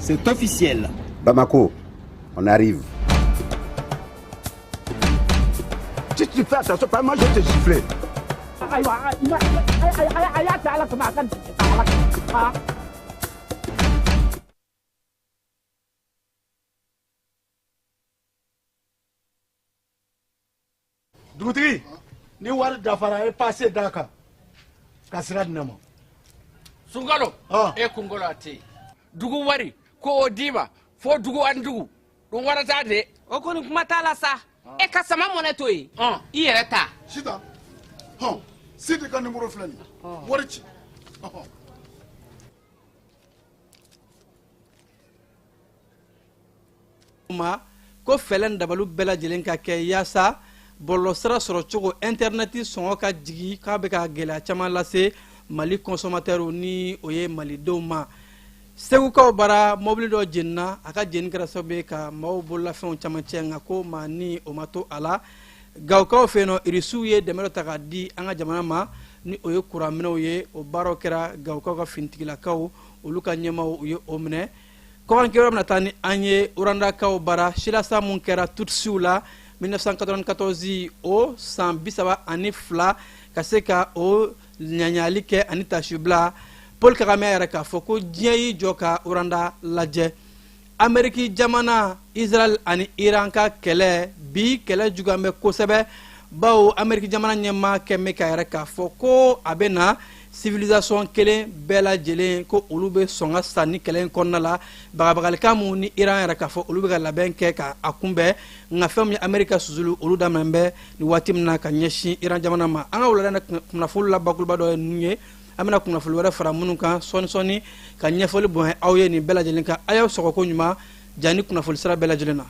C'est officiel. Bamako, on arrive. Si tu fais attention, pas moi je vais te gifler. Dugutigi, ni wari dafara, e passe d'a kan ka sira di ne ma. Sunkalo, e kunkolo a tɛ yen. Dugu wari ko o d'i ma fo dugu ani dugu dun warata de. O kɔni kuma t'a la sa. E ka sama mɔnɛ to yen, i yɛrɛ ta. Sitan, hɔn, Sidi ka nimoro filɛ nin ye, wari ci. Ma ko fɛɛrɛ dabalu bɛɛ lajɛlen ka kɛ yaasa bɔlɔlɔsira sɔrɔ cogo intɛrɛnɛti sɔngɔ ka jigi, k'a bɛ ka gɛlɛya caman lase Mali consommateurs ni o ye malidenw ma. Segukaw bara, mɔbili dɔ jenina, a ka jeni kɛra sababu ye ka maaw bololafɛnw caman tiɲɛ, nka ko maa ni o ma to a la. Gawukaw fɛ yen nɔ, Irisiw ye dɛmɛ dɔ ta k'a di an ka jamana ma ni o ye kuranminɛw ye. O baaraw kɛra Gawukaw ka finitigilakaw, olu ka ɲɛmaaw, u ye o minɛ. Kɔkan kibaruya bɛna taa ni an ye Rwandakaw bara, silasa mun kɛra Tutsiw la 1994, o san 32, ka se ka o ɲaɲali kɛ ani tasibila. Paul Kagame y'a yɛrɛ k'a fɔ ko diɲɛ y'i jɔ ka Rwanda lajɛ. Ameriki jamana, Israel ani Iran ka kɛlɛ bi, kɛlɛ juguya bɛ kosɛbɛ, bawo Ameriki jamana ɲɛmaa kɛn bɛ k'a yɛrɛ k'a fɔ ko a bɛ na civilisation kelen bɛɛ lajɛlen, ko olu bɛ sɔn ka sa ni kɛlɛ in kɔnɔna la. Bagabagalikan mun ni Iran yɛrɛ k'a fɔ olu bɛ ka labɛn kɛ ka a kunbɛn, nka fɛn min ye Ameriki ka susuli, olu daminɛ bɛ nin waati min na ka ɲɛsin Iran jamana ma. An ka wulada kunnafoni la bakuruba dɔ ye ninnu ye. An bɛna kunnafoni wɛrɛ fara minnu kan sɔɔni sɔɔni ka ɲɛfɔli bonya aw ye nin bɛɛ lajɛlen kan. A y'aw sɔgɔ ko ɲuman ja ni kunnafoni sira bɛɛ lajɛlen na.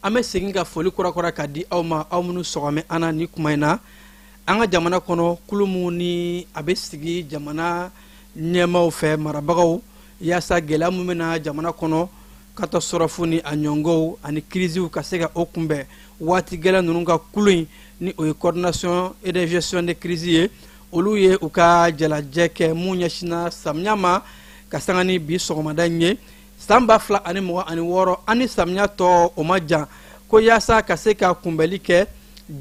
An bɛ segin ka foli kurakura ka di aw ma, aw minnu sɔgɔmɛ an na ni kuma in na. An ka jamana kɔnɔ, kulu mun ni a bɛ sigi jamana ɲɛmaaw fɛ, marabagaw, yaasa gɛlɛya mun bɛ na jamana kɔnɔ, catastrophe ni a ɲɔngɔw ani kirisiw, ka se ka o kunbɛn waati gɛlɛn ninnu, ka kulu in ni o ye coordination et de gestion de crise ye, olu ye u ka jalajɛ kɛ mun ɲɛsinna samiya ma ka sanga ni bi sɔgɔmada in ye. San 2026 ani samiya tɔ o ma jan, ko yaasa ka se ka kunbɛli kɛ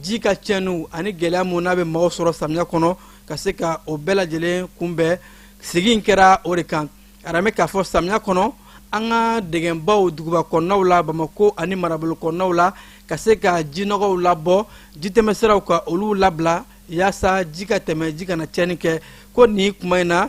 ji ka tiɲɛniw ani gɛlɛya mun n'a bɛ maaw sɔrɔ samiya kɔnɔ, ka se ka o bɛɛ lajɛlen kunbɛn, sigi in kɛra o de kan. A bɛ k'a fɔ samiya kɔnɔ, an ka dɛgɛnbaw duguba kɔnɔnaw la, Bamakɔ ani marabolo kɔnɔnaw la, ka se ka jinɔgɔw labɔ, jitɛmɛsiraw ka olu labila yaasa ji ka tɛmɛ, ji kana tiɲɛni kɛ. Ko nin kuma in na,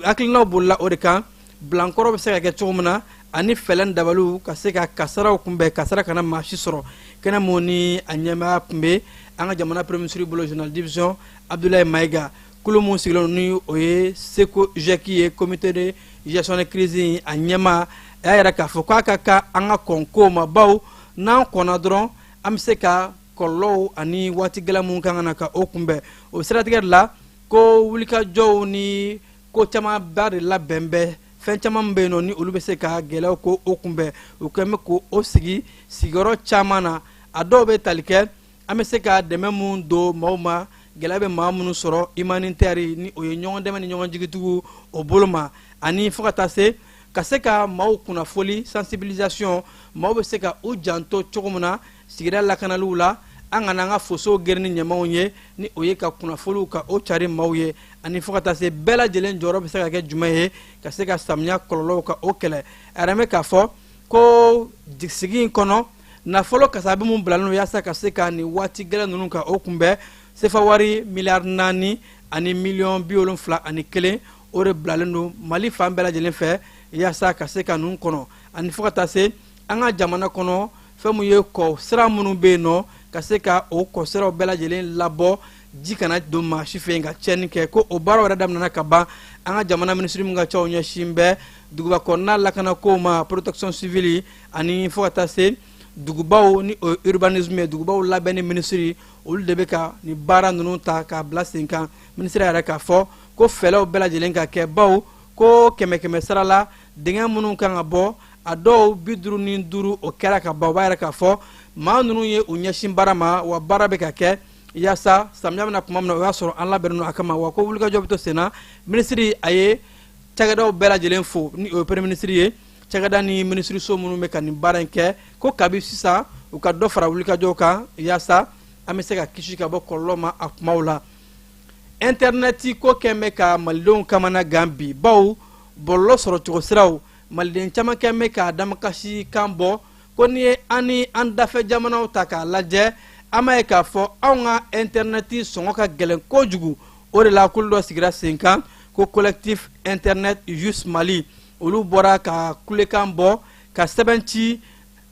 hakilinaw bolila o de kan, bilankɔrɔ bɛ se ka kɛ cogo min na ani fɛlɛn dabaliw ka se ka kasaraw kunbɛn, kasara kana maa si sɔrɔ. Kɛnɛ mun ni a ɲɛmaaya tun bɛ an ka jamana premier ministre bolo, général division Abdoulaye Maïga, kulu mun sigilen ni o ye COGEC ye, comité de gestion de crise, a ɲɛmaa, a y'a yira k'a fɔ k'a ka kan an ka kɔn kow ma, bawo n'an kɔnna dɔrɔn, an bɛ se ka kɔlɔlɔw ani waati gɛlɛn mun kan ka na, ka o kunbɛn. O siratigɛ de la, ko wulikajɔw ni ko camanba de labɛn bɛ, fɛn caman bɛ yen nɔ ni olu bɛ se ka gɛlɛyaw ko o kunbɛn. U kɛn bɛ ko o sigi sigiyɔrɔ caman na. A dɔw bɛ tali kɛ an bɛ se ka dɛmɛ mun don maaw ma, gɛlɛya bɛ maa minnu sɔrɔ, humanitaire ni o ye ɲɔgɔn dɛmɛ ni ɲɔgɔn jigitugu o bolo ma, ani fo ka taa se ka se ka maaw kunnafoli, sensibilisation, maaw bɛ se ka u janto cogo min na sigida lakanaliw la, an kana an ka fosow geren ni ɲamaw ye, ni o ye ka kunnafoliw ka o cari maaw ye, ani fo ka taa se bɛɛ lajɛlen jɔyɔrɔ bɛ se ka kɛ jumɛn ye ka se ka samiya kɔlɔlɔw ka o kɛlɛ. A yɛrɛ bɛ k'a fɔ ko sigi in kɔnɔ, nafolo kasabi mun bilalen don yaasa ka se ka nin waati gɛlɛn ninnu ka o kunbɛn, sefa wari miliyari 4 ani miliyɔn 71, o de bilalen don Mali fan bɛɛ lajɛlen fɛ yaasa ka se ka ninnu kɔnɔ, ani fo ka taa se an ka jamana kɔnɔ, fɛn mun ye kɔ sira minnu bɛ yen nɔ, ka se ka o kɔ siraw bɛɛ lajɛlen labɔ, ji kana don maa si fɛ yen ka tiɲɛni kɛ, ko o baaraw yɛrɛ daminɛna ka ban. An ka jamana minisiri min ka caw ɲɛsin bɛ duguba kɔnɔna lakanako ma, protection civile, ani fo ka taa se Dugubaw ni o ye urbanisme ye, dugubaw labɛnni minisiri, olu de bɛ ka nin baara ninnu ta k'a bila sen kan. Minisiri yɛrɛ k'a fɔ ko fɛlɛw bɛɛ lajɛlen ka kɛ, baw ko kɛmɛ kɛmɛ sara la, dingɛ minnu kan ka bɔ, a dɔw 55, o kɛra ka ban. O b'a yɛrɛ k'a fɔ maa ninnu ye u ɲɛsin baara ma, wa baara bɛ ka kɛ yaasa samiya bɛna tuma min na, o y'a sɔrɔ an labɛnnen don a kama, wa ko wulikajɔ bɛ to sen na. Minisiri a ye cakɛdaw bɛɛ lajɛlen fo, ni o ye premier minisiri ye, cakɛda ni minisiriso minnu bɛ ka nin baara in kɛ, ko kabi sisan u ka dɔ fara wulikajɔw kan yaasa an bɛ se ka kisi ka bɔ kɔlɔlɔ ma a kumaw la. Intɛrinɛti ko kɛn bɛ ka malidenw kamana gan bi, baw bɔlɔlɔ sɔrɔcogo siraw, maliden caman kɛn bɛ ka damakasi kan bɔ ko n'i ye an ni an dafɛ jamanaw ta k'a lajɛ, an b'a ye k'a fɔ anw ka intɛrinɛti sɔngɔ ka gɛlɛn kojugu. O de la kulu dɔ sigira sen kan ko Collectif Internet Juste Mali. Olu bɔra ka kulekan bɔ ka sɛbɛn ci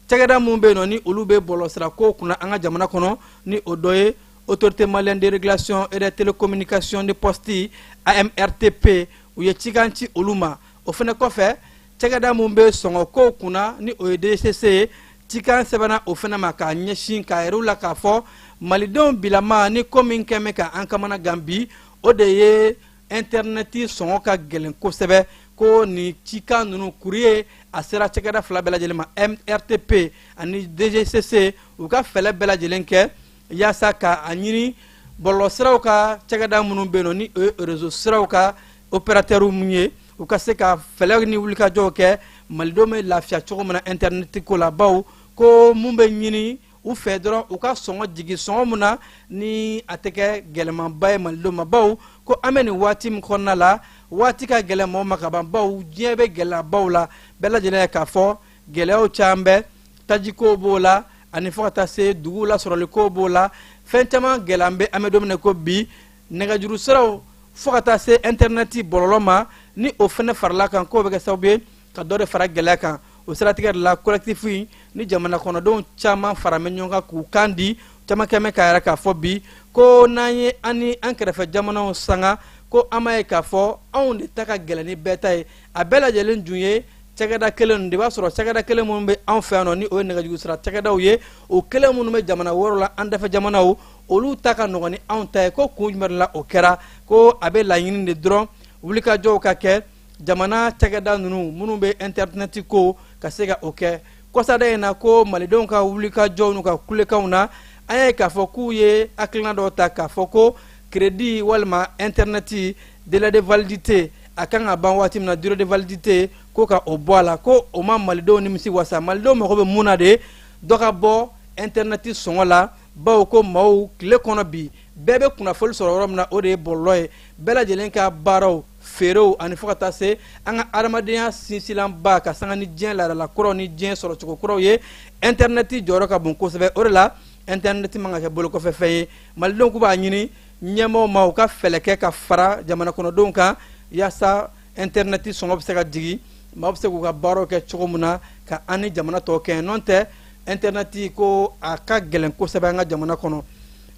cakɛda minnu bɛ yen nɔ, ni olu bɛ bɔlɔlɔsira ko kunna an ka jamana kɔnɔ, ni o dɔ ye Autorité malienne de régulation et de télécommunication de poste, AMRTP. U ye cikan ci olu ma. O fana kɔfɛ, cakɛda min bɛ sɔngɔ kow kunna, ni o ye DGCC ye, cikan sɛbɛnna o fana ma k'a ɲɛsin k'a yɛrɛ la k'a fɔ malidenw bilama ni ko min kɛn bɛ ka an kamana gan bi, o de ye intɛrinɛti sɔngɔ ka gɛlɛn kosɛbɛ. Ko nin cikan ninnu, courrier a sera cakɛda fila bɛɛ lajɛlen ma, MRTP ani DGCC, u ka fɛɛrɛ bɛɛ lajɛlen kɛ yaasa ka a ɲini bɔlɔlɔsiraw ka cakɛda minnu bɛ yen nɔ, ni o ye réseau siraw ka opérateur mun ye, u ka se ka fɛɛrɛ ni wulikajɔw kɛ malidenw bɛ lafiya cogo min na intɛrinɛti ko la. Baw ko mun bɛ ɲini u fɛ dɔrɔn, u ka sɔngɔ jigin, sɔngɔ mun na ni a tɛ kɛ gɛlɛmanba ye malidenw ma, baw ko an bɛ nin waati min kɔnɔna la, waati ka gɛlɛn mɔgɔw ma ka ban, baw diɲɛ bɛ gɛlɛyabaw la. Bɛɛ lajɛlen ye k'a fɔ gɛlɛyaw caman bɛ, tajikow b'o la, ani fo ka taa se duguw lasɔrɔlikow b'o la, fɛn caman gɛlɛya bɛ. An bɛ don min na ko bi, nɛgɛjuru siraw fo ka taa se intɛrinɛti bɔlɔlɔ ma, ni o fɛnɛ farala kan, k'o bɛ kɛ sababu ye ka dɔ de fara gɛlɛya kan. O siratigɛ de la, collectif in ni jamana kɔnɔdenw caman fara bɛ ɲɔgɔn kan k'u kan di. Caman kɛn bɛ k'a yɛrɛ k'a fɔ bi ko n'an ye an ni an kɛrɛfɛ jamanaw sanga, ko an b'a ye k'a fɔ anw de ta ka gɛlɛn ni bɛɛ ta ye. A bɛɛ lajɛlen dun ye cakɛda kelen de b'a sɔrɔ, cakɛda kelen minnu bɛ anw fɛ yan nɔ, ni o ye nɛgɛjuru sira cakɛdaw ye, o kelen minnu bɛ jamana wɛrɛw la, an dafɛ jamanaw, olu ta ka nɔgɔn ni anw ta ye. Ko kun jumɛn de la o kɛra? Ko a bɛ laɲini de dɔrɔn wulikajɔw ka kɛ jamana cakɛda ninnu minnu bɛ intɛrinɛti ko ka se ka o kɛ. Kɔsada in na, ko malidenw ka wulikajɔw n'u ka kulekanw na, an ye k'a fɔ k'u ye hakilina dɔw ta k'a fɔ ko crédit walima intɛrinɛti délai de validité a kan ka ban waati min na, durée de validité, ko ka o bɔ a la, ko o ma malidenw nimisi wasa. Malidenw mago bɛ mun na de? Dɔ ka bɔ intɛrinɛti sɔngɔ la, bawo ko maaw tile kɔnɔ bi, bɛɛ bɛ kunnafoni sɔrɔ yɔrɔ min na, o de ye bɔlɔlɔ ye. Bɛɛ lajɛlen ka baaraw, feerew, ani fo ka taa se an ka adamadenya sinsinlanba ka sanga ni diɲɛ laadala kuraw ni diɲɛ sɔrɔcogo kuraw ye, intɛrinɛti jɔyɔrɔ ka bon kosɛbɛ. O de la intɛrinɛti man ka kɛ bolokɔfɛfɛn ye. Malidenw k'u b'a ɲini ɲɛmɔgɔw ma u ka fɛɛrɛ kɛ ka fara jamana kɔnɔdenw kan yaasa intɛrinɛti sɔngɔ bɛ se ka jigin, maaw bɛ se k'u ka baaraw kɛ cogo min na ka an ni jamana tɔw kɛ. N'o tɛ, intɛrinɛti ko a ka gɛlɛn kosɛbɛ an ka jamana kɔnɔ.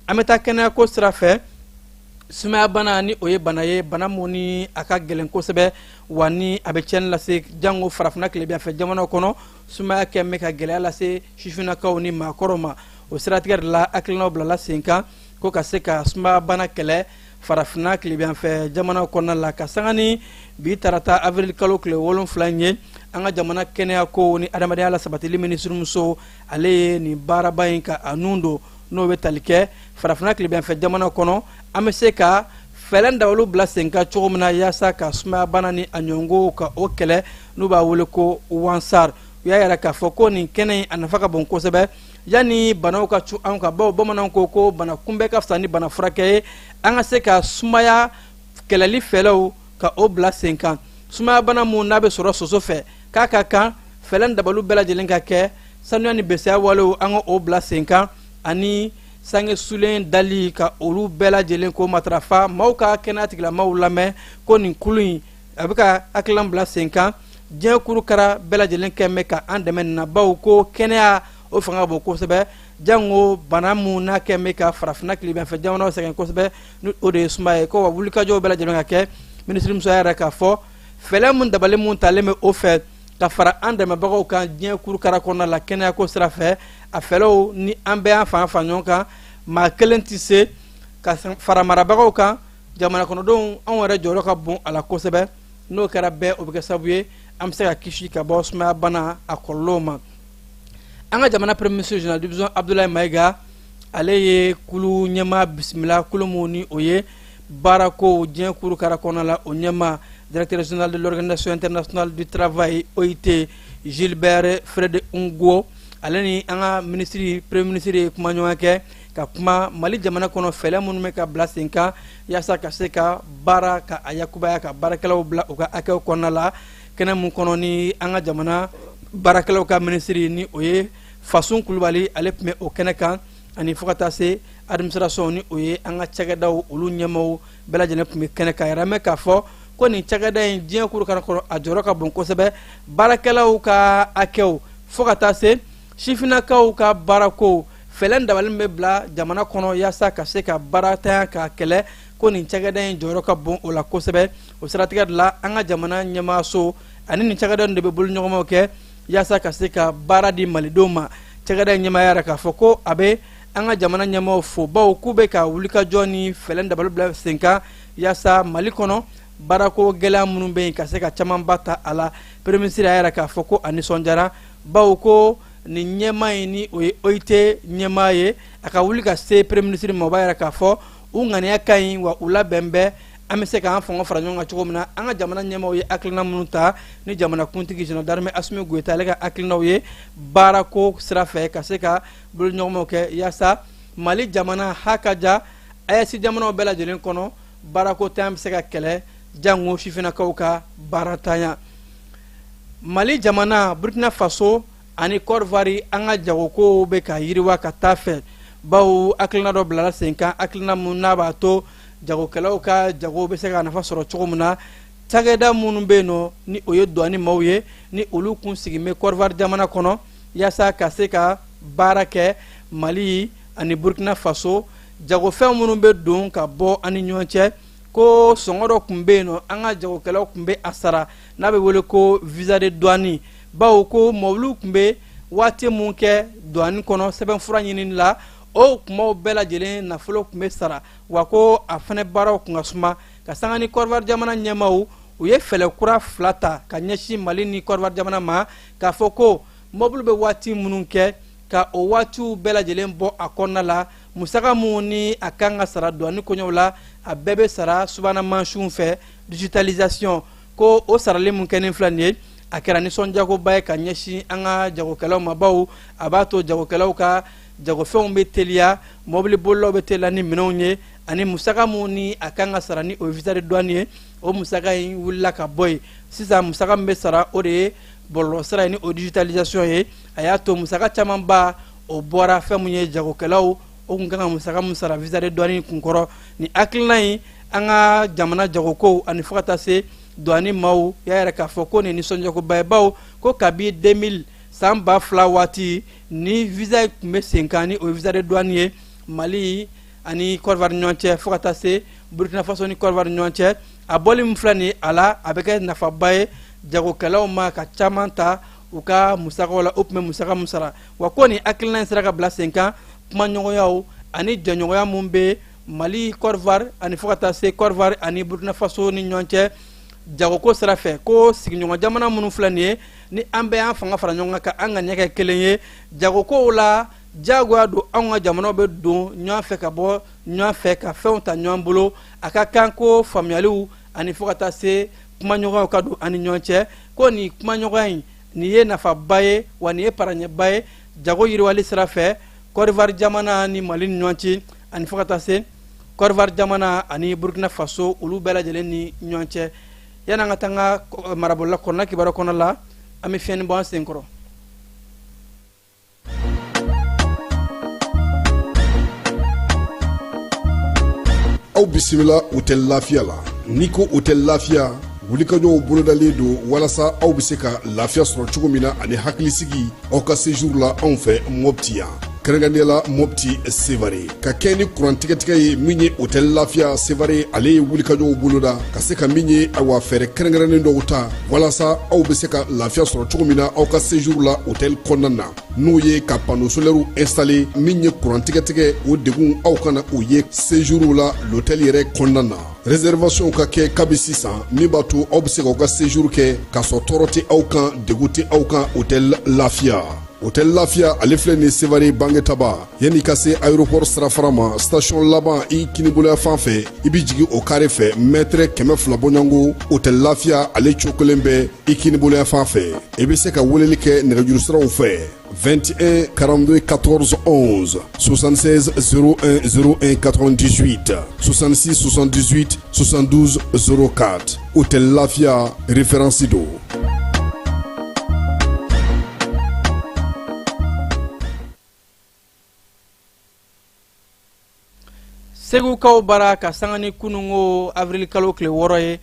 An bɛ taa kɛnɛyako sira fɛ. Sumayabana, ni o ye bana ye, bana mun ni a ka gɛlɛn kosɛbɛ, wa ni a bɛ tiɲɛni lase, jango farafinna tilebinyanfɛ jamanaw kɔnɔ. Sumaya kɛn bɛ ka gɛlɛya lase sifinnakaw ni maakɔrɔw ma. O siratigɛ de la, hakilinaw bilala sen kan ko ka se ka sumayabana kɛlɛ farafinna tilebinyanfɛ jamanaw kɔnɔna la. Ka sanga ni bi tarata avril kalo tile 7 in ye, an ka jamana kɛnɛya ko ni adamadenya la sabatili minisirimuso, ale ye nin baaraba in ka a nun don, n'o bɛ tali kɛ farafinna tilebinyanfɛ jamana kɔnɔ, an bɛ se ka fɛɛrɛ dabaliw bila sen kan cogo min na yaasa ka sumayabana ni a ɲɔgɔnw ka o kɛlɛ, n'u b'a wele ko wansar. U y'a yira k'a fɔ ko nin kɛnɛ in a nafa ka bon kosɛbɛ yanni banaw ka cun anw kan, bawo bamananw ko ko bana kunbɛ ka fisa ni bana furakɛ ye. An ka se ka sumaya kɛlɛli fɛɛrɛw ka o bila sen kan. Sumaya bana mun n'a bɛ sɔrɔ soso fɛ, k'a ka kan fɛɛrɛ dabaliw bɛɛ lajɛlen ka kɛ, sanuya ni bɛsɛya walew an ka o bila sen kan, ani sange sulen dali ka olu bɛɛ lajɛlen ko matarafa. Maaw ka kɛnɛya tigilamaaw lamɛn ko nin kulu in a bɛ ka hakilina bila sen kan. Diɲɛ kurukara bɛɛ lajɛlen kɛn bɛ ka an dɛmɛ nin na, bawo ko kɛnɛya o fanga ka bon kosɛbɛ, jango bana mun n'a kɛn bɛ ka farafinna tilebinyanfɛ jamanaw sɛgɛn kosɛbɛ, ni o de ye sumaya ye. Ko wa wulikajɔw bɛɛ lajɛlen ka kɛ. Minisirimuso y'a yira k'a fɔ fɛɛrɛ mun dabali mun talen bɛ o fɛ. Ka fara an dɛmɛbagaw kan diɲɛ kurukara kɔnɔna la kɛnɛyako sira fɛ, a fɛlɛw ni an bɛɛ y'an fanga fara ɲɔgɔn kan, maa kelen tɛ se ka fara marabagaw kan. Jamana kɔnɔdenw, anw yɛrɛ jɔyɔrɔ ka bon a la kosɛbɛ. N'o kɛra bɛɛ, o bɛ kɛ sababu ye an bɛ se ka kisi ka bɔ sumaya bana a kɔlɔlɔw ma. An ka jamana premier ministre, général division Abdoulaye Maïga, ale ye kulu ɲɛmaa bisimila, kulu mun ni o ye baarako diɲɛ kurukara kɔnɔna la, o ɲɛmaa, directeur général de l'Organisation internationale du travail, OIT, Gilbert Fred Ngo. Ale ni an ka ministre, premier ministre ye kumaɲɔgɔn kɛ ka kuma Mali jamana kɔnɔ, fɛɛrɛ minnu bɛ ka bila sen kan yaasa ka se ka baara ka a yakubaya, ka baarakɛlaw bila u ka hakɛw kɔnɔna la. Kɛnɛ mun kɔnɔ ni an ka jamana baarakɛlaw ka minisiri, ni o ye Fasun Kulubali, ale tun bɛ o kɛnɛ kan, ani fo ka taa se administration, ni o ye an ka cakɛdaw, olu ɲɛmaw bɛɛ lajɛlen tun bɛ kɛnɛ kan. Yɛrɛ mɛn k'a fɔ ko nin cakɛda in, diɲɛ kurukara kɔnɔ, a jɔyɔrɔ ka bon kosɛbɛ baarakɛlaw ka hakɛw, fo ka taa se sifinnakaw ka baarako fɛɛrɛ dabali bɛ bila jamana kɔnɔ yaasa ka se ka baaratanya ka kɛlɛ, ko nin cakɛda in jɔyɔrɔ ka bon o la kosɛbɛ. O siratigɛ de la, an ka jamana ɲɛmaaso ani nin cakɛda in de bɛ boloɲɔgɔnmaw kɛ yaasa ka se ka baara di malidenw ma. Cakɛda in ɲɛmaaya yɛrɛ k'a fɔ ko a bɛ an ka jamana ɲɛmaaw fo, bawo k'u bɛ ka wulikajɔ ni fɛɛrɛ dabali bila sen kan yaasa Mali kɔnɔ baarako gɛlɛya minnu bɛ yen, ka se ka camanba ta a la. Premier ministre y'a yɛrɛ k'a fɔ ko a nisɔndiyara, bawo ko nin ɲɛmaa in, ni o ye OIT ɲɛmaa ye, a ka wuli ka se premier ministre ma, o b'a yɛrɛ k'a fɔ u ŋaniya ka ɲi, wa u labɛn bɛɛ an bɛ se k'an fanga fara ɲɔgɔn kan cogo min na. An ka jamana ɲɛmaaw ye hakilina minnu ta, ni jamana kuntigi général d'armée Assimi Goïta, ale ka hakilinaw ye baarako sira fɛ, ka se ka boloɲɔgɔnmaw kɛ yaasa Mali jamana ha ka ja AES jamanaw bɛɛ lajɛlen kɔnɔ, baarako tanya bɛ se ka kɛlɛ, jango sifinnakaw ka baaratanya. Mali jamana, Burkina Faso ani Côte d'Ivoire, an ka jagokow bɛ ka yiriwa ka taa fɛ, bawo hakilina dɔ bilala sen kan, hakilina mun n'a b'a to jagokɛlaw ka jago bɛ se ka nafa sɔrɔ cogo min na. Cakɛda minnu bɛ yen nɔ, ni o ye douane maaw ye, ni olu kun sigin bɛ Côte d'Ivoire jamana kɔnɔ yaasa ka se ka baara kɛ Mali ani Burkina Faso, jagofɛn minnu bɛ don ka bɔ an ni ɲɔgɔn cɛ, ko sɔngɔ dɔ tun bɛ yen nɔ, an ka jagokɛlaw tun bɛ a sara, n'a bɛ wele ko visa de douane, bawo ko mɔbiliw tun bɛ waati mun kɛ douane kɔnɔ sɛbɛnfura ɲinini la, o kumaw bɛɛ lajɛlen nafolo tun bɛ sara, wa ko a fana baaraw tun ka suma. Ka sanga ni Côte d'Ivoire jamana ɲɛmaaw, u ye fɛɛrɛ kura fila ta ka ɲɛsin Mali ni Côte d'Ivoire jamana ma, k'a fɔ ko mɔbili bɛ waati minnu kɛ, ka o waatiw bɛɛ lajɛlen bɔ a kɔnɔna la. Musaka mun ni a kan ka sara douane koɲɛw la, a bɛɛ bɛ sara subahana mansinw fɛ, digitalisation. Ko o sarali mun kɛ nin filɛ nin ye, a kɛra nisɔndiyakoba ye ka ɲɛsin an ka jagokɛlaw ma, bawo a b'a to jagokɛlaw ka jagofɛnw bɛ teliya, mɔbili bolilaw bɛ teliya ni minɛnw ye, ani musaka mun ni a kan ka sara, ni o ye visa de douane ye, o musaka in wulila ka bɔ yen. Sisan musaka min bɛ sara, o de ye bɔlɔlɔsira ye, ni o digitalisation ye. A y'a to musaka camanba o bɔra fɛn mun ye jagokɛlaw o kun kan ka musaka mun sara visa de douane kunkɔrɔ. Ni hakilina in, an ka jamana jagokow ani fo ka taa se douane maaw y'a yɛrɛ k'a fɔ ko nin nisɔndiyakoba ye, bawo ko kabi 2000, san 2000 waati ni visa tun bɛ sen kan, ni o ye visa de douane ye Mali ani Côte d'Ivoire ni ɲɔgɔn cɛ, fo ka taa se Burkina Faso ni Côte d'Ivoire ni ɲɔgɔn cɛ. A bɔli min filɛ nin ye a la, a bɛ kɛ nafaba ye jagokɛlaw ma, ka caman ta u ka musakaw la, o tun bɛ musaka mun sara. Wa ko nin hakilina in sera ka bila sen kan kumaɲɔgɔnyaw ani jɛɲɔgɔnya mun bɛ Mali, Côte d'Ivoire ani fo ka taa se Côte d'Ivoire ani Burkina Faso ni ɲɔgɔn cɛ jagoko sira fɛ, ko sigiɲɔgɔn jamana minnu filɛ nin ye, ni an bɛɛ y'an fanga fara ɲɔgɔn kan ka an ka ɲɛ kɛ kelen ye jagokow la, diyagoya don anw ka jamanaw bɛ don ɲɔgɔn fɛ ka bɔ ɲɔgɔn fɛ, ka fɛnw ta ɲɔgɔn bolo. A ka kan ko faamuyaliw ani fo ka taa se kumaɲɔgɔnyaw ka don an ni ɲɔgɔn cɛ. Ko nin kumaɲɔgɔnya in, nin ye nafaba ye, wa nin ye paraɲɛba ye jago yiriwali sira fɛ Côte d'Ivoire jamana ni Mali ni ɲɔgɔn cɛ, ani fo ka taa se Côte d'Ivoire jamana ani Burkina Faso, olu bɛɛ lajɛlen ni ɲɔgɔn cɛ. Yanni an ka taa an ka marabolola kɔnɔna kibaruya kɔnɔ la, an bɛ fiɲɛni bɔ an sen kɔrɔ. Aw bisimila Hôtel Lafiya la. N'i ko Hôtel Lafiya, wulikajɔw bolodalen don walasa aw bɛ se ka lafiya sɔrɔ cogo min na ani hakilisigi aw ka séjour la anw fɛ Mopti yan. Kɛrɛnkɛrɛnnenya la Mopti Sevare ka kɛ ni kuran tigɛtigɛ ye min ye Hôtel Lafiya Sevare, ale ye wulikajɔw boloda ka se ka min ye ayiwa fɛɛrɛ kɛrɛnkɛrɛnnen dɔw ta walasa aw bɛ se ka lafiya sɔrɔ cogo min na aw ka séjour la hôtel kɔnɔna na, n'o ye ka panneau solaire installer. Min ye kuran tigɛtigɛ, o degun aw kana o ye séjour la l'hôtel yɛrɛ kɔnɔna na. Réservation ka kɛ kabi sisan, min b'a to aw bɛ se k'aw ka séjour kɛ k'a sɔrɔ tɔɔrɔ tɛ aw kan, degun tɛ aw kan. Hôtel Lafiya, Hôtel Lafiya, ale filɛ nin Sevare Bangetaba, yanni ka se aéroport sirafara ma, station laban i kiniboloya fan fɛ, i bɛ jigin o carré fɛ, mètre 200 bɔɲɔgɔnko, Hôtel Lafiya ale cokolen bɛ i kiniboloya fan fɛ. I bɛ se ka weleli kɛ nɛgɛjuru siraw fɛ: 21 42 14 11, 76 01 01 98, 66 78 72 04. Hôtel Lafia, référence do. Segukaw bara, ka sanga ni kunungo avril kalo tile 6 ye,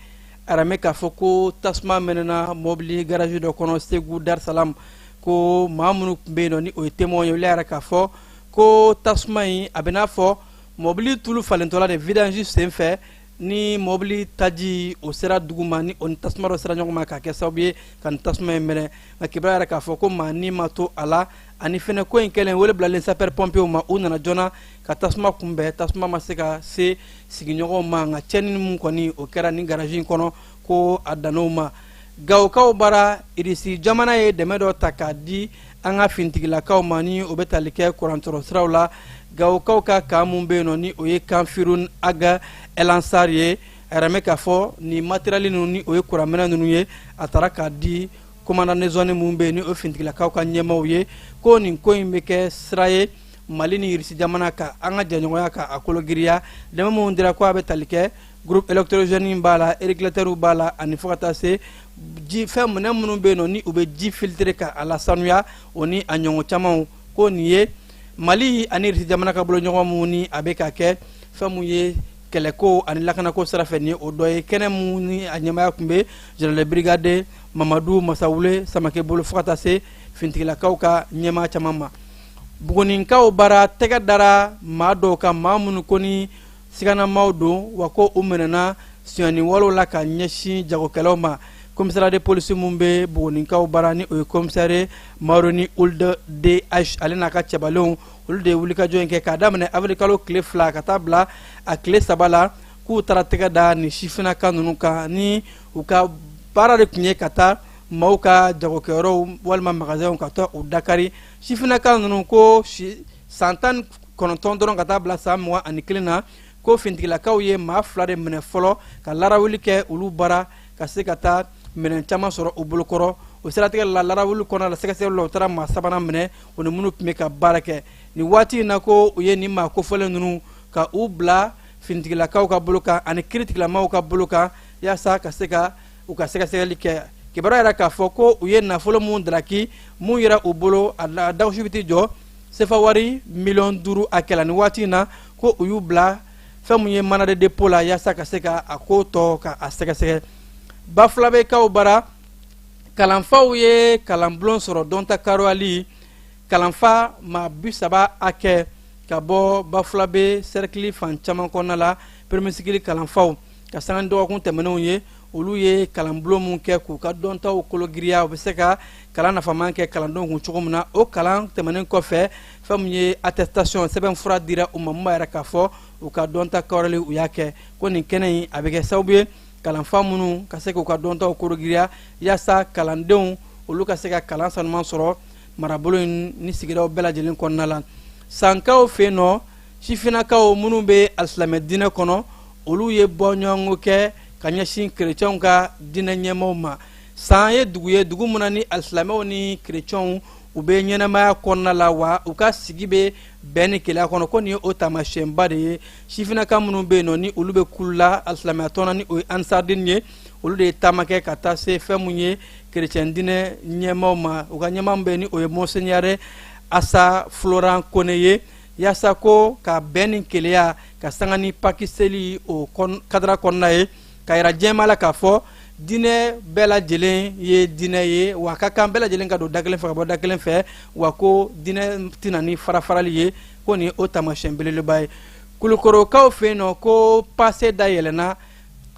arame k'a fɔ ko tasuma mɛnɛna mobili garage dɔ kɔnɔ Segu Dar Salam. Ko maa minnu tun bɛ yen nɔ, ni o ye témoin ye, olu y'a yira k'a fɔ ko tasuma in a bɛ n'a fɔ mobili tulu falentɔla de vidange sen fɛ, ni mobili taji o sera dugu ma, ni o ni tasuma dɔ sera ɲɔgɔn ma, k'a kɛ sababu ye ka nin tasuma in mɛnɛ. Nka kibaruya yɛrɛ k'a fɔ ko maa ni ma to a la. Ani fɛnɛ ko in kɛlen, wele bilalen sapeur pompier ma, u nana joona ka tasuma kunbɛn. Tasuma ma se ka se sigiɲɔgɔnw ma, nka tiɲɛni mun kɔni o kɛra nin garage in kɔnɔ, ko a dann'o ma. Gawokaw bara, Irisi jamana ye dɛmɛ dɔ ta k'a di an ka fintigilakaw ma, ni o bɛ tali kɛ kurantɔrɔ siraw la. Gawokaw ka camp mun bɛ yen nɔ, ni o ye camp Firun Aga Elansar ye, a yɛrɛ mɛ k'a fɔ nin matériel ninnu, ni o ye kuranminɛ ninnu ye, a taara k'a di commandant de zone mun bɛ yen, ni o ye fintigilakaw ka ɲɛmaaw ye. Ko nin ko in bɛ kɛ sira ye Mali ni Irisi jamana ka an ka jɛɲɔgɔnya ka a kologiriya. Dɛmɛ minnu dira, ko a bɛ tali kɛ groupe électrogène b'a la, régulateur b'a la, ani fo ka taa se ji fɛn minɛn minnu bɛ yen nɔ, ni u bɛ ji filtrer ka a lasanuya, o ni a ɲɔgɔn camanw. Ko nin ye Mali ani Irisi jamana ka boloɲɔgɔn mun ni a bɛ ka kɛ fɛn mun ye kɛlɛko ani lakanako sira fɛ, ni o dɔ ye. Kɛnɛ mun ni a ɲɛmaya tun bɛ général brigade Mamadu Masawule Samake bolo, fo ka taa se fintigilakaw ka ɲɛmaa caman ma. Buguninkaw bara, tɛgɛ dara maa dɔw kan, maa minnu ko ni siganamaw don, wa ko u minɛna sonyani walew la ka ɲɛsin jagokɛlaw ma. Commissariat de police mun bɛ Buguninkaw bara, ni o ye commissaire Maroni Ould DH, ale n'a ka cɛbalenw, olu de ye wulikajɔ in kɛ k'a daminɛ avril kalo tile 2 ka taa bila a tile 3 la, k'u taara tɛgɛ da nin sifinnaka ninnu kan, ni u ka baara de tun ye ka taa maaw ka jagokɛyɔrɔw walima magasinw ka taa u dakari. Sifinnaka ninnu ko san 19 dɔrɔn ka taa bila san 21 na. Ko fintigilakaw ye maa fila de minɛ fɔlɔ ka larawuli kɛ olu bara, ka se ka taa minɛn caman sɔrɔ u bolokɔrɔ. O siratigɛ la, larawuli kɔnɔ la, sɛgɛsɛgɛli la, u taara maa sabanan minɛ, o ni minnu tun bɛ ka baara kɛ nin waati in na. Ko u ye nin maa kofɔlen ninnu ka u bila fintigilakaw ka bolo kan ani kiiritigilamaw ka bolo kan, yaasa ka se ka u ka sɛgɛsɛgɛli kɛ. Kibaruya yɛrɛ k'a fɔ ko u ye nafolo mun daraki mun yɛrɛ u bolo, a dakusi bɛ t'i jɔ sefa wari miliyɔn 5 a kɛla. Nin waati in na, ko u y'u bila fɛn mun ye mandat de dépôt la, yaasa ka se ka a ko tɔ ka a sɛgɛsɛgɛ. Bafulabekaw bara, kalanfaw ye kalanbulon sɔrɔ dɔnta karoyali. Kalanfa maa 30 hakɛ ka bɔ Bafulabe cercle fan caman kɔnɔna la, premier cycle kalanfaw, ka sanga ni dɔgɔkun tɛmɛnenw ye, olu ye kalanbulon mun kɛ k'u ka dɔntaw kologiriya, u bɛ se ka kalan nafaman kɛ kalandenw kun cogo min na. O kalan tɛmɛnen kɔfɛ, fɛn min ye attestation sɛbɛn fura dira u ma, mun b'a yira k'a fɔ u ka dɔnta kɔrɔli u y'a kɛ. Ko nin kɛnɛ in a bɛ kɛ sababu ye kalanfa minnu ka se k'u ka dɔntaw kologiriya, yaasa kalandenw olu ka se ka kalan sanuman sɔrɔ marabolo in ni sigidaw bɛɛ lajɛlen kɔnɔna la. Sankaw fɛ yen nɔ, sifinnakaw minnu bɛ alisilamɛ diinɛ kɔnɔ, olu ye bɔɲɔgɔnko kɛ ka ɲɛsin kerecɛnw ka diinɛ ɲɛmaaw ma. San ye dugu ye, dugu min na ni alisilamɛw ni kerecɛnw u bɛ ɲɛnamaya kɔnɔna la, wa u ka sigi bɛ bɛn ni kelenya kɔnɔ. Ko nin ye o taamasiyɛnba de ye. Sifinnaka minnu bɛ yen nɔ, ni olu bɛ kulu la alisilamɛya tɔn na, ni o ye Ansardine ye, olu de ye taama kɛ ka taa se fɛn mun ye kerecɛn diinɛ ɲɛmaaw ma. U ka ɲɛmaa min bɛ yen, ni o ye monseigneur Asa Florent Kone ye, yaasa ko ka bɛn ni kelenya ka sanga ni Pâques seli o kadara kɔnɔna ye, ka yira diɲɛmaa la k'a fɔ Diinɛ bɛɛ lajɛlen ye diinɛ ye, wa ka kan bɛɛ lajɛlen ka don da kelen fɛ ka bɔ da kelen fɛ, wa ko diinɛ tɛna ni farafarali ye, ko nin o taamasiyɛn belebeleba ye. Kulukorokaw fɛ yen nɔ, ko pase dayɛlɛnna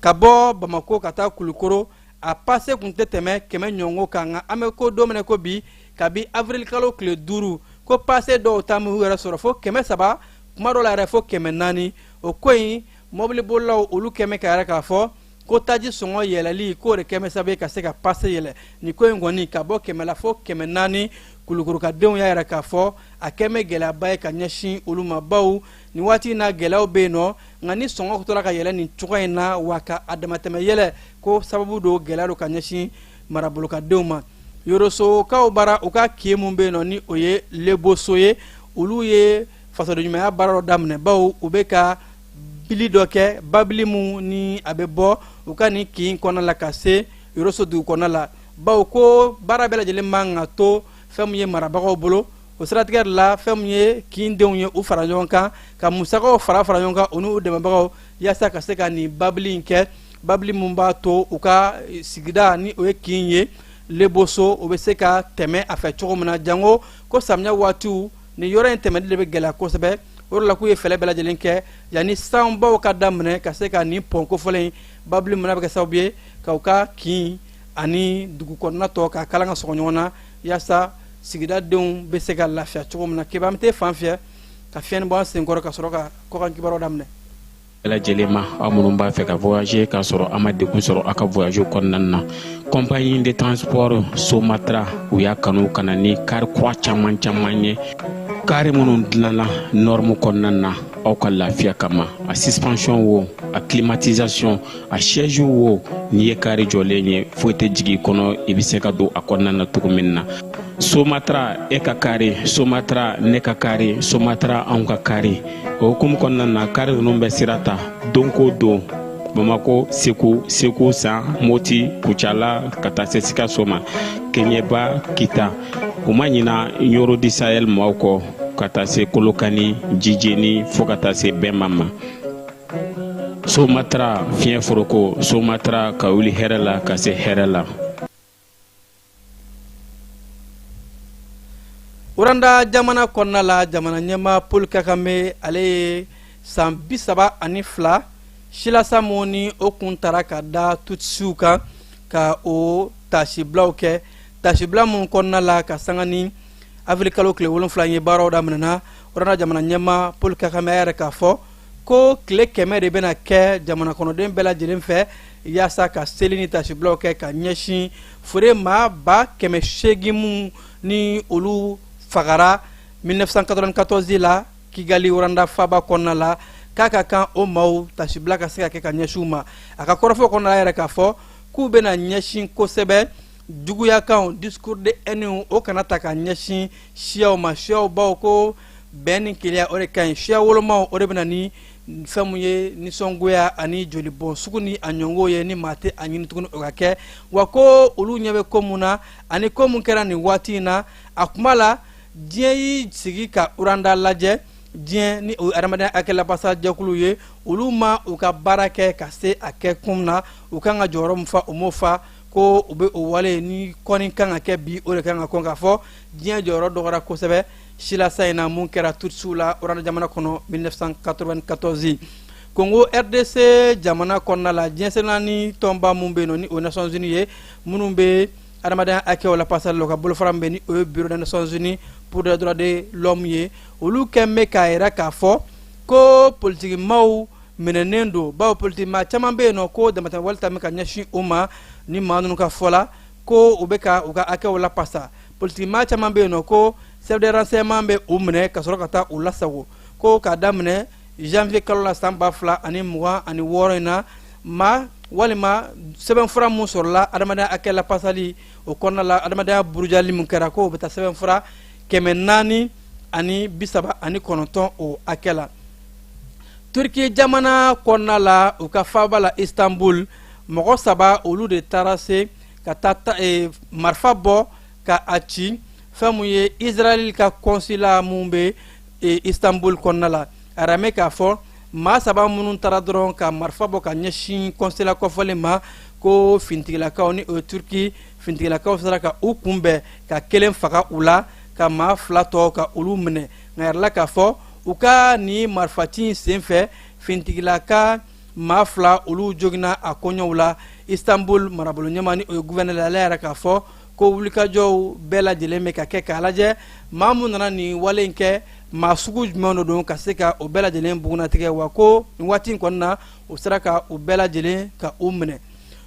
ka bɔ Bamako ka taa Kulukoro. A pase kun tɛ tɛmɛ 100 ɲɔgɔn kan, nka an bɛ ko don min na ko bi, kabi avril kalo tile 5, ko pase dɔw ta m'u yɛrɛ sɔrɔ fo 300, kuma dɔw la yɛrɛ fo 400. O ko in, mɔbilibolilaw olu kɛmɛ ka yɛrɛ k'a fɔ ko taji sɔngɔ yɛlɛli k'o de kɛmɛ sababu ye ka se ka pase yɛlɛ. Nin ko in kɔni, ka bɔ 100 la fo 400, Kulukorokadenw y'a yɛrɛ k'a fɔ a kɛmɛ gɛlɛyaba ye ka ɲɛsin olu ma, bawo nin waati in na gɛlɛyaw bɛ yen nɔ. Nka ni sɔngɔ tora ka yɛlɛ nin cogoya in na, wa ka a damatɛmɛ yɛlɛ, ko sababu don gɛlɛya don ka ɲɛsin marabolokadenw ma. Yorosokaw bara, u ka kin mun bɛ yen nɔ ni o ye Leboso ye, olu ye fasodenɲumanya baara dɔ daminɛ, bawo u bɛ ka bili dɔ kɛ, babili mun ni a bɛ bɔ u ka nin kin kɔnɔna la ka se Yoroso dugu kɔnɔna la, bawo ko baara bɛɛ lajɛlen man ka to fɛn min ye marabagaw bolo. O siratigɛ de la, fɛn min ye kindenw ye, u fara ɲɔgɔn kan ka musakaw fara fara ɲɔgɔn kan, u n'u dɛmɛbagaw, yaasa ka se ka nin babili in kɛ, babili mun b'a to u ka sigida ni o ye kin ye Leboso, o bɛ se ka tɛmɛ a fɛ cogo min na, jango ko samiya waatiw nin yɔrɔ in tɛmɛli de bɛ gɛlɛya kosɛbɛ. O de la k'u ye fɛɛrɛ bɛɛ lajɛlen kɛ yanni sanbaw ka daminɛ ka se ka nin pɔn kofɔlen in babili mun n'a bɛ kɛ sababu ye ka u ka kin ani dugu kɔnɔna tɔ ka kalan ka sɔgɔ ɲɔgɔn na, yaasa sigidadenw bɛ se ka lafiya cogo min na. Keba, an bɛ taa fan fɛ ka fiɲɛni bɔ an senkɔrɔ ka sɔrɔ ka kɔkan kibaruyaw daminɛ. Bɛɛ lajɛlen ma, aw minnu b'a fɛ ka voyager k'a sɔrɔ a ma degun sɔrɔ aw ka voyage kɔnɔna na, compagnie de transport Somatra, u y'a kanu ka na ni kari kura caman caman ye, kari minnu dilanna norme kɔnɔna na aw ka lafiya kama. A suspension wo, a climatisation, a siège wo, n'i ye kari jɔlen ye, foyi tɛ jigin i kɔnɔ, i bɛ se ka don a kɔnɔna na cogo min na. Somatra, e ka kari, Somatra, ne ka kari, Somatra, anw ka kari. O hukumu kɔnɔna na, kari ninnu bɛ sira ta don ko don, Bamako, Segu, Segu San, Moti, Kucala, ka taa se Sikaso ma, Keɲeba, Kita. U ma ɲina Ɲoro di Sahel maaw kɔ, ka taa se Kolokani, Jijeni, fo ka taa se Bɛnba ma. Somatra, fiɲɛ foroko, Somatra, ka wuli hɛrɛ la ka se hɛrɛ la. Rwanda jamana kɔnɔna la, jamana ɲɛmaa Paul Kagame, ale ye san 32 silasa mun ni o kun tara ka da Tutsiw kan, ka o tasibilaw kɛ, tasibila mun kɔnɔna la ka sanga ni avril kalo tile 7 ye baaraw daminɛna. Rwanda jamana ɲɛmaa Paul Kagame y'a yɛrɛ k'a fɔ ko tile 100 de bɛna kɛ jamana kɔnɔden bɛɛ lajɛlen fɛ yaasa ka seli ni tasibilaw kɛ ka ɲɛsin fure maa 800,000 mun ni olu fagara 1994 la Kigali, Rwanda faba kɔnɔna la, k'a ka kan o maaw tasibila ka se ka kɛ ka ɲɛsin u ma. A ka kɔrɔfɔ kɔnɔna la yɛrɛ k'a fɔ k'u bɛna ɲɛsin kosɛbɛ juguyakanw, discours de haine, o kana ta ka ɲɛsin siyaw ma, siyaw baw ko bɛn ni kelenya o de ka ɲi, siya wolomaw o de bɛna ni fɛn mun ye nisɔngoya ani jolibɔn sugu ni a ɲɔngo ye, ni maa tɛ a ɲini tuguni o ka kɛ. Wa ko olu ɲɛ bɛ ko mun na ani ko mun kɛra nin waati in na, a kuma la diɲɛ y'i sigi ka Rwanda lajɛ, diɲɛ ni o adamadenya hakɛ lafasa jɛkulu ye, olu ma u ka baara kɛ ka se a kɛ kun na, u kan ka jɔyɔrɔ min fa, u m'o fa, ko u bɛ o wale ni kɔni kan ka kɛ bi, o de kan ka kɔn k'a fɔ diɲɛ jɔyɔrɔ dɔgɔra kosɛbɛ silasa in na mun kɛra Tutsiw la Rwanda jamana kɔnɔ 1994. Congo RDC jamana kɔnɔna la, diɲɛ seleke tɔnba mun bɛ yen nɔ ni o Nations Unies ye, minnu bɛ adamadenya hakɛw lafasali la, u ka bolofara min bɛ ni o ye Bureau des Nations Unies pour les droits de l'homme ye, olu kɛn bɛ k'a yira k'a fɔ ko politikimaw minɛnen don, bawo politikimaa caman bɛ yen nɔ ko damatɛmɛwale ta bɛ ka ɲɛsin u ma. Ni maa ninnu ka fɔ la, ko u bɛ ka u ka hakɛw lapasa, politikimaa caman bɛ yen nɔ ko service de renseignement bɛ u minɛ ka sɔrɔ ka taa u lasago, ko k'a daminɛ janvier kalo la san 2026 in na, maa walima sɛbɛnfura mun sɔrɔla adamadenya hakɛ lapasali o kɔnɔna la, adamadenya burujali mun kɛra, ko o bɛ taa sɛbɛnfura 439 o hakɛ la. Turki jamana kɔnɔna la, u ka faaba la Istanbul, mɔgɔ saba olu de taara se ka taa marifa bɔ ka a ci fɛn mun ye Israël ka consulat mun bɛ Istanbul kɔnɔna la. A ramɛ k'a fɔ maa saba minnu taara dɔrɔn ka marifa bɔ ka ɲɛsin consulat kɔfɔlen ma, Ko fintigilakaw ni o ye Turki fintigilakaw sera ka u kunbɛn ka kelen faga u la, ka maa fila tɔ ka olu minɛ. Nka yɛrɛla k'a fɔ u ka nin marifaci in senfɛ, fintigilaka maa fila olu joginna a koɲɛw la. Istanbul marabolo ɲɛmaa ni o ye gouverneur, ale yɛrɛ k'a fɔ ko wulikajɔw bɛɛ lajɛlen bɛ ka kɛ k'a lajɛ maa mun nana nin wale in kɛ, maa sugu jumɛn de don, ka se ka o bɛɛ lajɛlen bugunnatigɛ. Wa ko nin waati in kɔni na, u sera ka u bɛɛ lajɛlen ka u minɛ.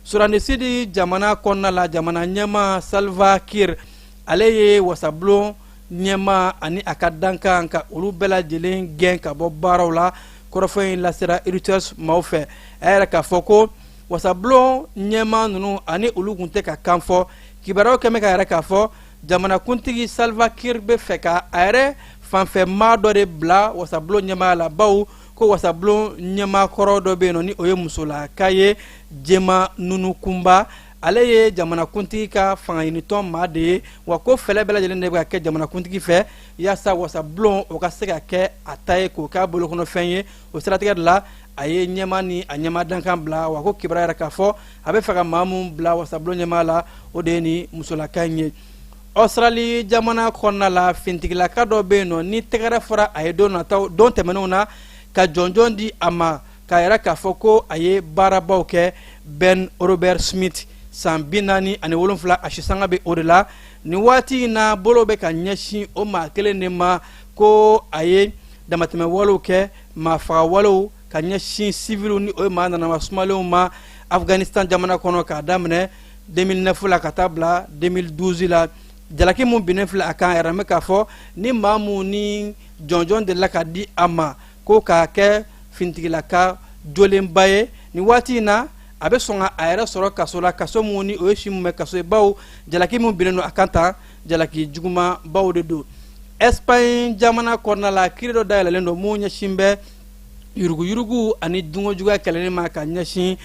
Soudan du Sud jamana kɔnɔna la, jamana ɲɛmaa Salva Kiir, ale ye wasabulon ɲɛmaa ani a ka dankan ka olu bɛɛ lajɛlen gɛn ka bɔ baaraw la. Kɔrɔfɔ in lasera Reuters maaw fɛ. A yɛrɛ k'a fɔ ko wasabulon ɲɛmaa ninnu ani olu tun tɛ ka kan fɔ. Kibaruyaw kɛmɛ ka yɛrɛ k'a fɔ jamanakuntigi Salva Kiir bɛ fɛ ka a yɛrɛ fanfɛ maa dɔ de bila wasabulon ɲɛmaaya la, bawo ko wasabulon ɲɛmaa kɔrɔ dɔ bɛ yen nɔ ni o ye musolaka ye, Jema Nunu Kumba. Ale ye jamanakuntigi ka fangaɲinitɔn maa de ye. Wa ko fɛlɛ bɛɛ lajɛlen de bɛ ka kɛ jamanakuntigi fɛ yaasa wasabulon o ka se ka kɛ a ta ye, k'o k'a bolokɔnɔfɛn ye. O siratigɛ de la, a ye ɲɛmaa ni a ɲɛmaa dankan bila. Wa ko kibaruya yɛrɛ k'a fɔ a bɛ fɛ ka maa mun bila wasabulon ɲɛmaa la, o de ye nin musolaka in ye. Australie jamana kɔnɔna la, fintigilaka dɔ bɛ yen nɔ ni tɛgɛrɛ fɔra a ye don nataw, don tɛmɛnenw na, ka jɔnjɔn di a ma k'a yɛrɛ k'a fɔ ko a ye baarabaw kɛ. Ben Robert Smith, san 47, a sisanga bɛ o de la nin waati in na. Bolo bɛ ka ɲɛsin o maa kelen de ma ko a ye damatɛmɛwalew kɛ, maa fagawalew ka ɲɛsin siviliw ni o ye maa nanama sumalenw ma Afghanistan jamana kɔnɔ, k'a daminɛ 2009 la ka taa bila 2012 la. Jalaki mun binnen filɛ a kan, yɛrɛ bɛ k'a fɔ ni maa mun ni jɔnjɔn delila ka di a ma ko k'a kɛ fintigilaka jolenba ye, nin waati in na a bɛ sɔn ka a yɛrɛ sɔrɔ kaso la, kaso mun ni o ye si mun bɛ kaso ye, bawo jalaki mun binnen don a kan tan, jalaki jugumanbaw de don. Espagne jamana kɔnɔna la, kiiri dɔ dayɛlɛlen don mun ɲɛsin bɛ yuruguyurugu ani dunkojuguya kɛlɛli ma ka ɲɛsin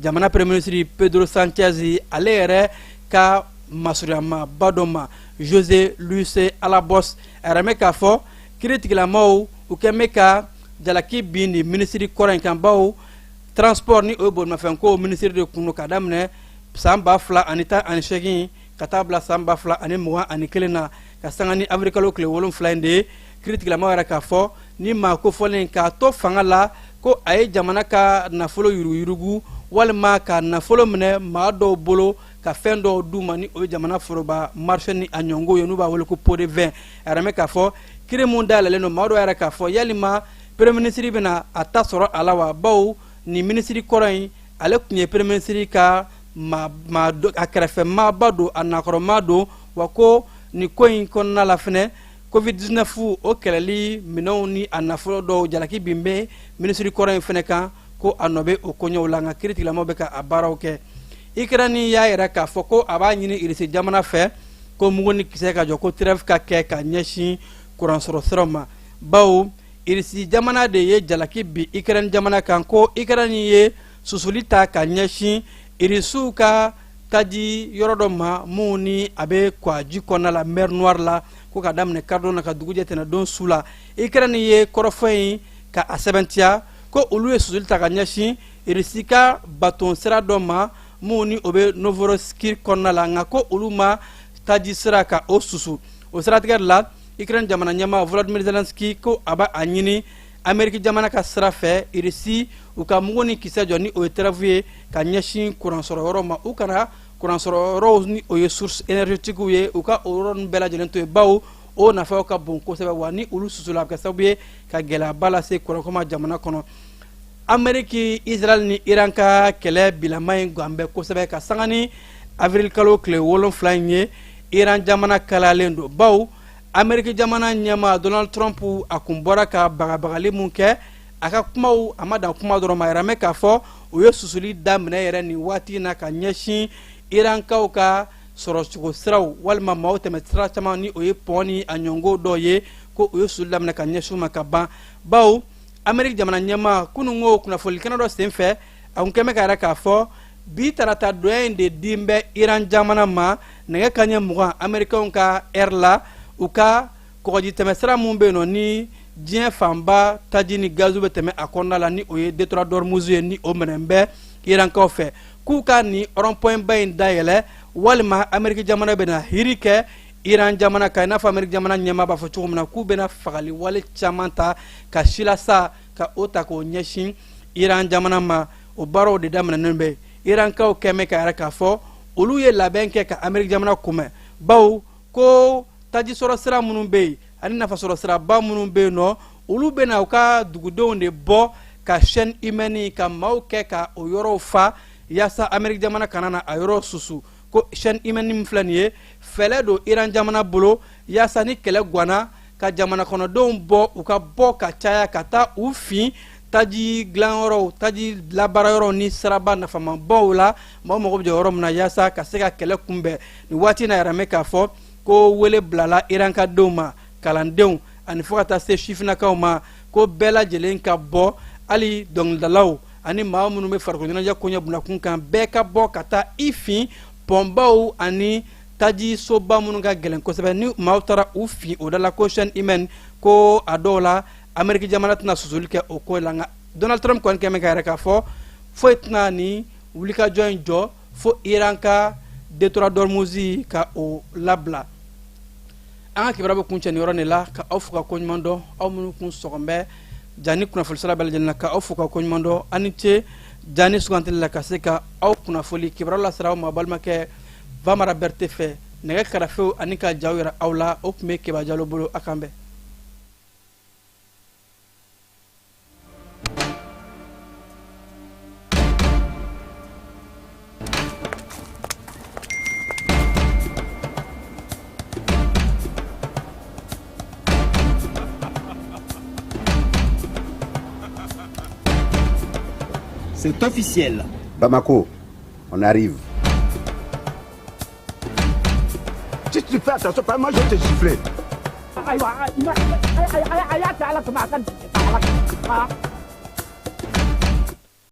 jamana premier ministre Pedro Sanchez, ale yɛrɛ ka masurunyamaba dɔ ma, José Luis Alabos. A yɛrɛ bɛ k'a fɔ kiiritigilamaw u kɛn bɛ ka jalaki bin nin minisiri kɔrɔ in kan, bawo transport ni o ye bolimafɛnko minisiri de kun don k'a daminɛ san 2018 ka taa bila san 2021 na. Ka sanga ni avril kalo tile 7 in de ye, kiiritigilamaw yɛrɛ k'a fɔ ni maa kofɔlen k'a to fanga la ko a ye jamana ka nafolo yuruguyurugu walima ka nafolo minɛ maa dɔw bolo ka fɛn dɔw d'u ma, ni o ye jamana foroba marché ni a ɲɔngo ye, n'u b'a wele ko pot de vin. A yɛrɛ bɛ k'a fɔ kiiri mun dayɛlɛlen don, maa dɔw yɛrɛ k'a fɔ yalima premier ministre bɛna a ta sɔrɔ a la wa, bawo nin minisiri kɔrɔ in, ale tun ye premier ministre ka ma a kɛrɛfɛ maaba don, a nakɔrɔma don. Wa ko nin ko in kɔnɔna la fɛnɛ, Covid-19 o kɛlɛli minɛnw ni a nafolo dɔw, jalaki bin bɛ minisiri kɔrɔ in fɛnɛ kan ko a nɔ bɛ o koɲɛw la. Nka kiiritigilamaw bɛ ka a baaraw kɛ. Ukraine y'a yɛrɛ k'a fɔ ko a b'a ɲini Irisi jamana fɛ ko mugu ni kisɛ ka jɔ, ko trêve ka kɛ ka ɲɛsin kuransɔrɔ siraw ma, bawo Irisi jamana de ye jalaki bin Ukraine jamana kan ko Ukraine ye susuli ta ka ɲɛsin Irisiw ka taji yɔrɔ dɔ ma mun ni a bɛ Kwaji kɔnɔna la, mer Noire la, ko ka daminɛ karidon na ka dugujɛ tɛnɛdon su la. Ukraine ye kɔrɔfɔ in ka a sɛbɛntiya ko olu ye susuli ta ka ɲɛsin Irisi ka baton sira dɔ ma mun ni o bɛ Novorossiysk kɔnɔna la, nka ko olu ma taji sira ka o susu. O siratigɛ de la, Ukraine jamana ɲɛmaa Volodymyr Zelensky ko a b'a a ɲini Ameriki jamana ka sira fɛ, Irisi u ka mugu ni kisɛ jɔ, ni o ye trêve ye ka ɲɛsin kuransɔrɔ yɔrɔ ma. U kana kuransɔrɔ yɔrɔw ni o ye source énergétique ye, u ka o yɔrɔ ninnu bɛɛ lajɛlen to yen, bawo o nafaw ka bon kosɛbɛ. Wa ni olu susula, a bɛ kɛ sababu ye ka gɛlɛyaba lase kuranko ma jamana kɔnɔ. Ameriki, Israel ni Iran ka kɛlɛ bilama in gan bɛ kosɛbɛ ka sanga ni avril kalo tile 7 in ye. Iran jamana kalayalen don, bawo Ameriki jamana ɲɛmaa Donald Trump, a kun bɔra ka bagabagali mun kɛ, a ka kumaw a ma dan kuma dɔrɔn ma. Yɛrɛ mɛ k'a fɔ u ye susuli daminɛ yɛrɛ nin waati in na ka ɲɛsin Irankaw ka sɔrɔcogo siraw walima maaw tɛmɛ sira caman, ni o ye pɔn ni a ɲɔngo dɔw ye, ko u ye susuli daminɛ ka ɲɛsin u ma ka ban, bawo Ameriki jamana ɲɛmaa kununko kunnafoni kɛnɛ dɔ senfɛ, a kun kɛmɛ ka yɛrɛ k'a fɔ bi tarata donya in de din bɛ Iran jamana ma nɛgɛ kanɲɛ 20 Amerikɛnw ka heure la, u ka kɔgɔji tɛmɛsira mun bɛ yen nɔ ni diɲɛ fanba taji ni gazu bɛ tɛmɛ a kɔnɔna la, ni o ye détroit d'Ormuz ye, ni o minɛn bɛ Irankaw fɛ. K'u ka nin rond-point ba in dayɛlɛ, walima Ameriki jamana bɛna hiri kɛ Iran jamana kan, i n'a fɔ Ameriki jamana ɲɛmaa b'a fɔ cogo min na k'u bɛna fagali wale caman ta ka silasa ka o ta k'o ɲɛsin Iran jamana ma. O baaraw de daminɛnen bɛ. Irankaw kɛmɛ ka yɛrɛ k'a fɔ olu ye labɛn kɛ ka Ameriki jamana kunbɛn, bawo ko taji sɔrɔ sira minnu bɛ yen ani nafasɔrɔ siraba minnu bɛ yen nɔ, olu bɛna u ka dugudenw de bɔ ka chaîne humaine ka maaw kɛ ka o yɔrɔw fa, yaasa Ameriki jamana kana na a yɔrɔ susu. Ko chaîne humaine min filɛ nin ye, fɛɛrɛ don Iran jamana bolo yaasa ni kɛlɛ ganna, ka jamana kɔnɔdenw bɔ, u ka bɔ ka caya ka taa u fin taji dilanyɔrɔw, taji labaarayɔrɔw ni siraba nafamabaw la, maaw mago bɛ jɔ yɔrɔ min na, yaasa ka se ka kɛlɛ kunbɛn. Nin waati in na yɛrɛ mɛ k'a fɔ ko wele bilala Iran ka denw ma, kalandenw ani fo ka taa se sifinnakaw ma, ko bɛɛ lajɛlen ka bɔ, hali dɔnkilidalaw ani maa minnu bɛ farikolo ɲɛnajɛ koɲɛ bunakun kan, bɛɛ ka bɔ ka taa i fin pɔnbaw ani taji soba minnu ka gɛlɛn kosɛbɛ. Ni maaw taara u fin o da la, ko chaîne humaine, ko a dɔw la Ameriki jamana tɛna susuli kɛ o ko la. Nka Donald Trump kɔni kɛmɛ ka yɛrɛ k'a fɔ foyi tɛna ni wulikajɔ in jɔ fo Iran ka détroit d'Ormuz ka o labila. An ka kibaruya bɛ kuncɛ nin yɔrɔ de la, ka aw fo ka koɲuman dɔn, aw minnu kun sɔgɔn bɛ jani kunnafoni sira bɛɛ lajɛlen na, ka aw fo ka koɲuman dɔn. Aw ni ce jani sugantili la ka se ka aw kunnafoli kibaruya lasera aw ma balimakɛ Vamara Berete fɛ. Nɛgɛ karafew ani ka jaw yira aw la, o tun bɛ Keba Jalo bolo. A kan bɛn. C'est officiel. Bamako, on arrive. Si tu fais attention, pas moi je vais te gifler. Ayiwa, a y'a kɛ Ala kama, a ka.